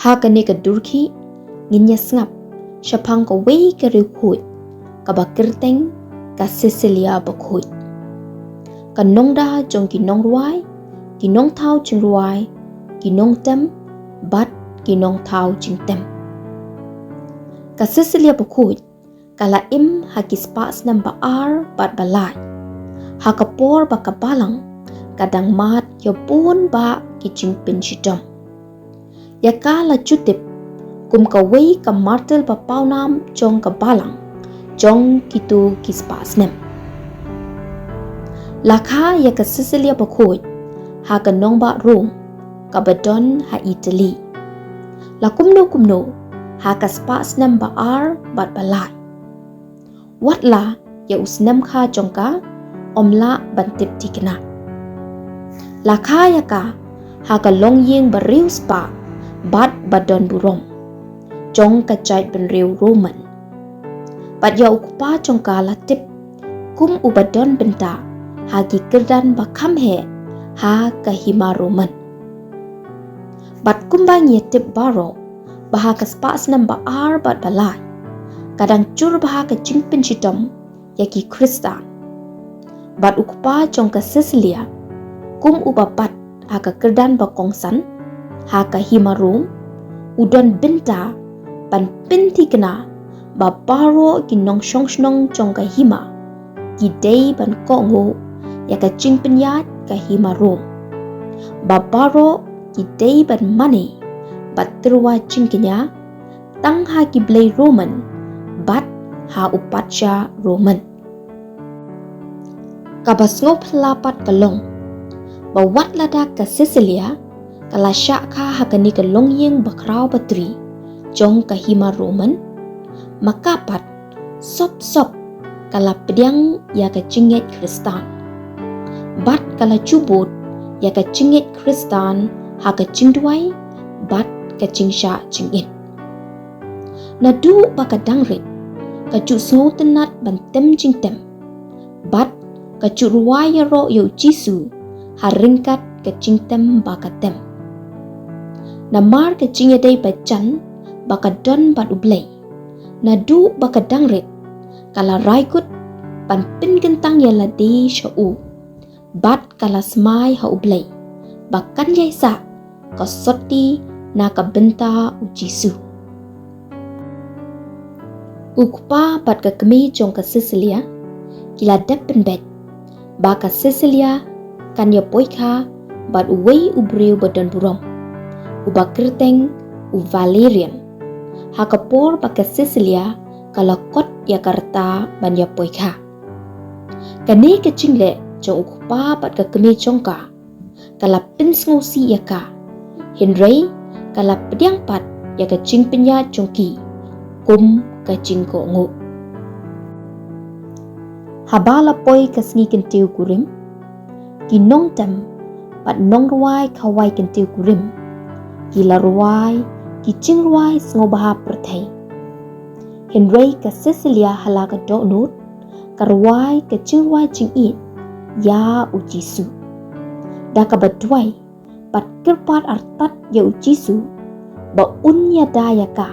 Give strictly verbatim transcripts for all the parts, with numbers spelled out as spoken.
Ha kane ka durkhih ngin ïa sngap shaphang kawei ka riewkhuid kaba kyrteng ka Cecilia Bakhuid, ka nongda jong ki nongrwai, ki nongthaw jingrwai, ki nongtem bad ki nongthaw jingtem. Ka Cecilia Bakhuid ka la im ha ki spah snem ba ar bad ba lai, ha ka por ba ka balang ka dang mad ïa bun bah ki jingpynshitom. Ïa ka la ju tip kum kawei ka martir ba pawnam jong ka balang jong kito ki spah snem. La kha ïa ka Cecilia Bakhuid ha ka nongbah Rome kaba don ha Italy, la kumno kumno ha ka spah snem ba ar bad ba lai. Wat la ïa u snem kha jong ka ym lah ban tip thikna. La kha ïa ka ha ka longïing ba riewspah bad ba don burom jong ka jaitbynriew Roman. Bad ïa u kpa jong ka la tip kum uba don bynta ha ki kyrdan ba kham heh ha ka hima Roman. Bad kumba ngi ïa tip baroh ba ha ka spah snem ba ar bad ba lai ka dang jur bha ka jingpynshitom ïa ki Khristan. Bad u kpa jong ka Cecilia, kum uba bat ha ka kyrdan ba kongsan ha ka hima Rome, u don bynta ban pynthikna ba baroh ki nongshong shnong jong ka hima ki dei ban kohnguh ïa ka jingpynïaid ka hima Rome, ba baroh ki dei ban mane bad tyrwa jingkñia tang ha ki blei Roman bad ha u patsha Roman. Kaba sngewphylla pat ka long ba wat lada ka Cecilia ka la shah kha ha kane ka longïing ba khraw ba tri jong ka hima Roman, ma ka pat sop sop ka la pdiang ïa ka jingngeit Khristan. Bad ka la ju bud ïa ka jingngeit Khristan ha ka jingduwai bad ka jingshah jingit. Naduh ba ka dang rit ka ju sngewtynnat ban tem jingtem bad ka ju rwai ïaroh ïa u Jisu ha ryngkat ka jingtem ba ka tem. Namar ka jingïadei ba jan ba ka don bad U Blei, naduh ba ka dang rit ka la rai kut ban pynkyntang ïa lade sha u bad ka la smai ha U Blei ba kan ïai sah ka sotti na ka bynta u Jisu. U kpa bad ka kmie jong ka Cecilia ki la dep pynbeit ba ka Cecilia kan ïa poi kha bad uwei u briew ba don burom uba kyrteng u Valerian, ha ka por ba ka Cecilia ka la kot ïa ka rta ban ïa poi kha. Kane ka jingleh jong u kpa bad ka kmie jong ka ka la pynsngewsih ïa ka, hynrei ka la pdiang pat ïa ka jingpynïaid jong ki kum ka jingkohnguh. Haba la poi ka sngi kyntiew kurim, ki nongtem bad nongrwai khawai kyntiew kurim ki la rwai ki jingrwai sngewbha pyrthei. Hynrei ka Cecilia ha la ka dohnud ka rwai ka jingrwai jingïeit ïa u Jisu, da kaba duwai bad kyrpad artat ïa u Jisu ba un ïada ïa ka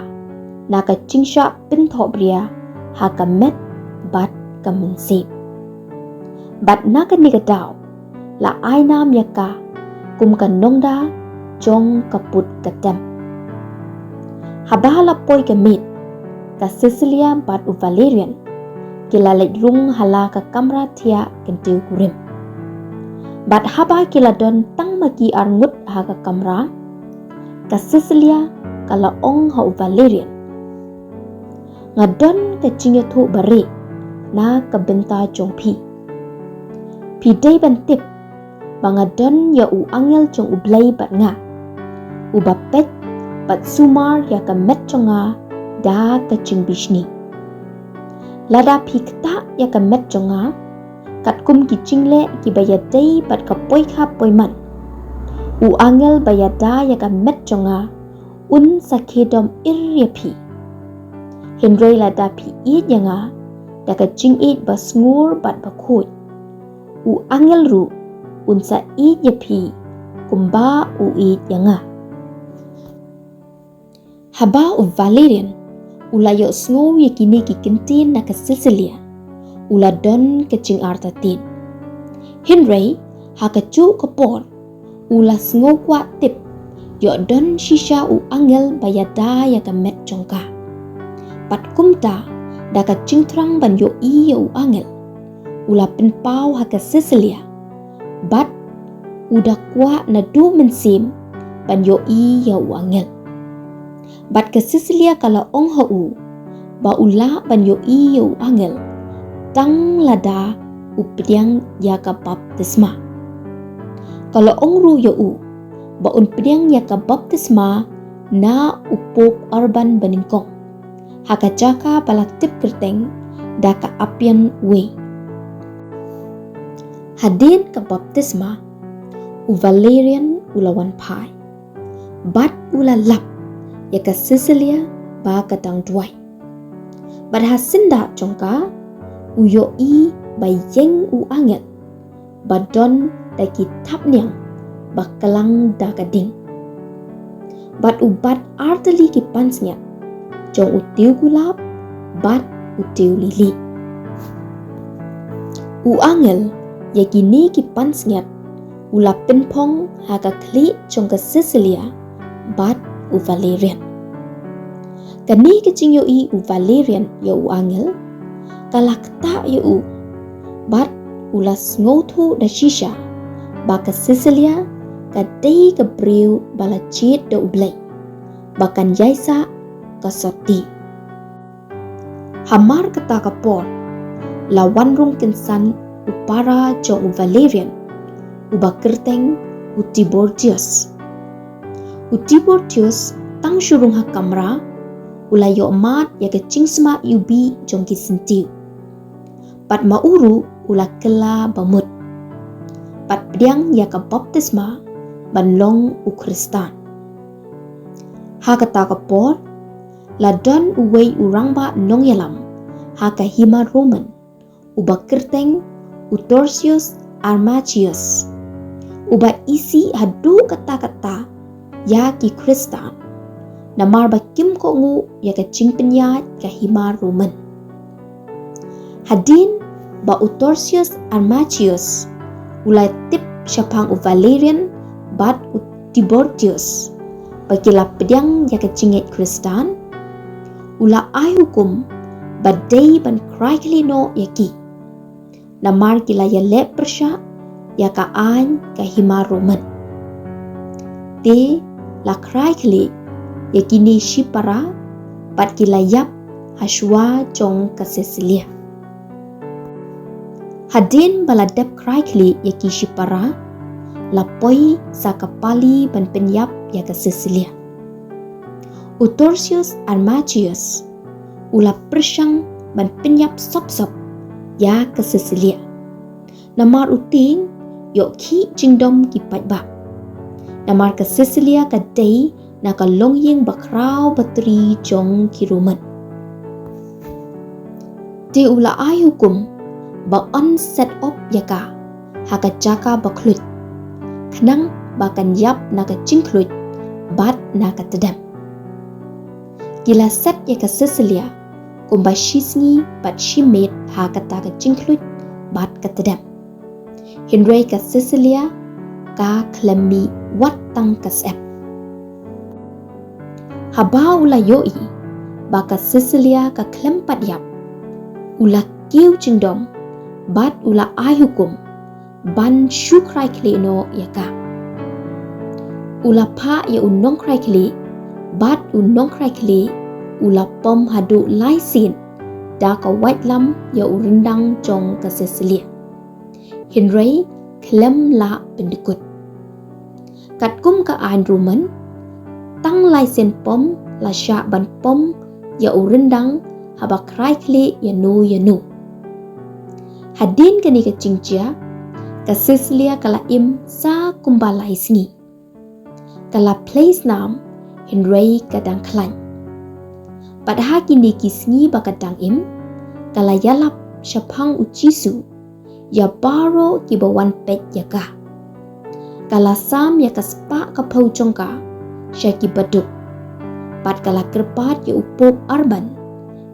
na ka jingshah pynthohbria ha ka met bad ka mynsiem. Bad na kane ka daw la ai nam ïa ka kum ka nongda jong ka put ka tem. Haba la poi ka miet, ka Cecilia bad u Valerian ki la leit rung ha la ka kamra thiah kyntiew kurim. Bad haba ki la don tang ma ki arngut ha ka kamra, ka Cecilia ka la ong ha u Valerian, "Nga don ka jingïathuh ba rieh na ka bynta jong phi. Phi dei ban tip ba nga don ïa u angel jong U Blei bad nga, uba peit bad sumar ïa ka met jong nga da ka jingbishni. Lada phi ktah ïa ka met jong nga, katkum ki jingleh kiba ïadei bad ka poi kha poi man, u angel ba ïada ïa ka met jong nga un sa khie dom ir ïa phi. Hynrei lada phi ïeit ïa nga da ka jingïeit ba sngur bad ba khuid, u angel ruh un sa ïeit ïa phi kumba u ïeit ïa nga." Haba u Valerian u la ïohsngew ïa kine ki kyntien na ka Cecilia, u la don ka jingartatien. Hynrei ha kajuh ka por u la sngew kwah tip ïoh don shisha u angel ba ïada ïa ka met jong ka. Bad kumta, da ka jingthrang ban ïohi ïa u angel, u la pynpaw ha ka Cecilia, bad u da kwah naduh mynsiem ban ïohi ïa u angel. Bad ka Cecilia ka la ong ha u ba u lah ban ïohi ïa u angel tang lada u pdiang ïa ka baptisma. Ka la ong ruh ïa u ba un pdiang ïa ka baptisma na u Pope Urban banyngkong, ha ka jaka ba la tip kyrteng da ka Appian Way. Hadien ka baptisma, u Valerian u la wan phai, bad u la lap ïa ka Cecilia ba ka dang duwai. Bad ha syndah jong ka, u ïohi ba ïeng u angel ba don da ki thapniang ba klang da ka ding. Bad u bat artylli ki pansngiat jong u tiew gulap bad u tiew lili. U angel ïa kine ki pansngiat u la pynphong ha ka khlieh jong ka Cecilia bad u Valerian. Kane ka jingïohi u Valerian ïa u angel ka la ktah ïa u, bad u la sngewthuh da shisha ba ka Cecilia ka dei ka briew ba la jied da U Blei, ba kan ïaisah ka sotti. Hamar kata ka por, la wan rung kynsan u para jong u Valerian, uba kyrteng u Tiburtius. U Tiburtius tang shu rung ha kamra, u la ïohmad ïa ka jingsma iwbih jong ki syntiew. Bad ma u ruh u la kylla bamut, bad pdiang ïa ka baptisma ban long u Khristan. Ha kata ka por, la don uwei u rangbah nongïalam ha ka hima Roman, uba kyrteng u Tertius Armachius, uba isih haduh katta-katta ïa ki Khristan, namar ba kim kohnguh ïa ka jingpynïaid ka hima Roman. Hadien ba u Tertius Armachius u la tip shaphang u Valerian bad u Tiburtius ba ki la pdiang ïa ka jingngeit Khristan, u la ai hukum ba dei ban krai khlieh noh ïa ki, namar ki la ïaleh pyrshah ïa ka aiñ ka hima Roman. Te la krai khlieh ïa kine shipara, bad ki la ïap ha shuwa jong ka Cecilia. Hadien ba la dep krai khlieh ïa ki shipara, la poi sa ka pali ban pynïap ïa ka Cecilia. U Tertius Armachius u la pyrshang ban pynïap sop-sop ïa ka Cecilia, namar u tieng ïoh khih jingdom ki paidbah. Namar ka Cecilia ka dei na ka longïing bakhraw batri jong ki Roman. Te u la ai hukum ba yn set op ïa ka ha ka jaka ba khluit, khnang ba kan ïap na ka jingkhluit bad na ka tdem. Ki la set ïa ka Cecilia kumba shisngi bad shi miet ha kata ka jingkhluit bad ka tdem. Hynrei ka Cecilia ka khlem mih wat tang ka syep. Haba u la ïohi ba ka Cecilia ka khlem pat ïap, u la kiew jingdom bad u la ai hukum ban shu krai khlieh noh ïa ka. U la phah ïa u nongkrai khlieh, bad u nongkrai khlieh u la pom haduh lai sien da ka waitlam ïa u ryndang jong ka Cecilia. Hynrei khlem lah pyndkut. Katkum ka aiñ Roman, tang lai sien pom la shah ban pom ïa u ryndang haba krai khlieh ïano ïano. Hadien kane ka jingjia, ka Cecilia ka la im sa kumba lai sngi. Ka la plie snam, hynrei ka dang khlaiñ. Bad ha kine ki sngi ba ka dang im, ka la ïalap shaphang u Jisu ïa baroh kiba wan peit ïa ka. Ka la sam ïa ka spah ka phew jong ka sha ki baduk. bad ka la kyrpad ïa u Pope Urban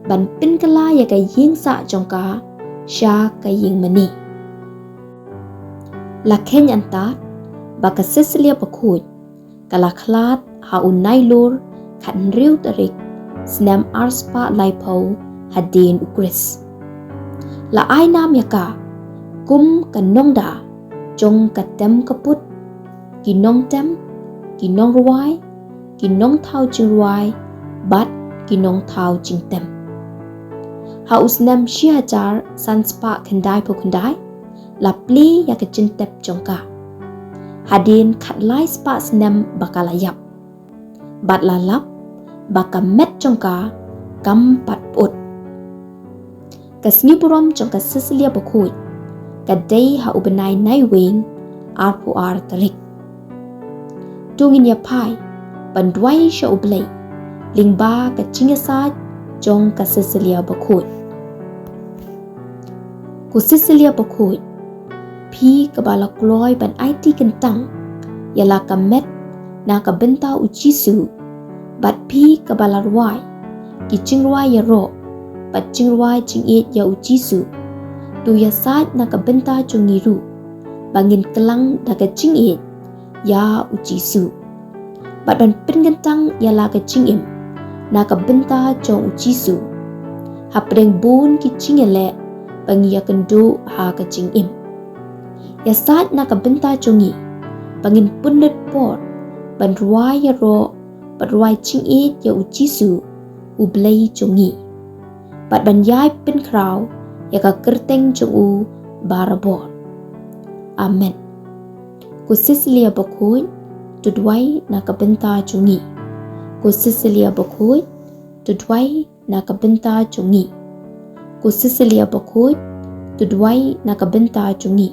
ban pynkylla ïa ka ïing sah jong ka sha ka ïing mane. La kheiñ antad ba ka Cecilia Bakhuid ka la khlad ha u Nailur khathynriew tarik snem arspah laiphew hadien u Khrist. La ai nam ïa ka kum ka nongda jong ka tem ka put, ki nongtem, ki nongrwai, ki nongthaw jingrwai bad ki nongthaw jingtem. Ha u snem shi hajar san spah khyndai phew khyndai la plie ïa ka jingtep jong ka hadien khatlai spah snem ba ka la ïap, bad la lap ba ka met jong ka kam pat put. Ka sngi burom jong ka Cecilia Bakhuid ka dei ha u bnai Naiwieng arphew ar tarik. To ngin ïa phai ban duwai sha u Blei lyngba ka jingïasaid jong ka Cecilia Bakhuid. Ko Cecilia Bakhuid, phi kaba la kloi ban aiti kyntang ïa la ka met na ka bynta u Jisu, bad phi kaba la rwai ki jingrwai ïaroh bad jingrwai jingïeit ïa u Jisu, to ïasaid na ka bynta jong ngi ruh ba ngin kyllang da ka jingïeit ïa u Jisu bad ban pynkyntang ïa la ka jingim na ka bynta jong u Jisu hapdeng bun ki jingïaleh ba ngi ïakynduh ha ka jingim. Ïasaid na ka bynta jong ngi ba ngin pynlut por ban rwai ïaroh bad rwai jingïeit ïa u Jisu, u Blei jong ngi, bad ban ïai pynkhraw ïa ka kyrteng jong u barabor. Amen. Ko Cecilia Bakhuid, to duwai na ka bynta jong ngi. Ko Cecilia Bakhuid, to duwai na ka bynta jong ngi. Ko Cecilia Bakhuid, to duwai na ka bynta jong ngi.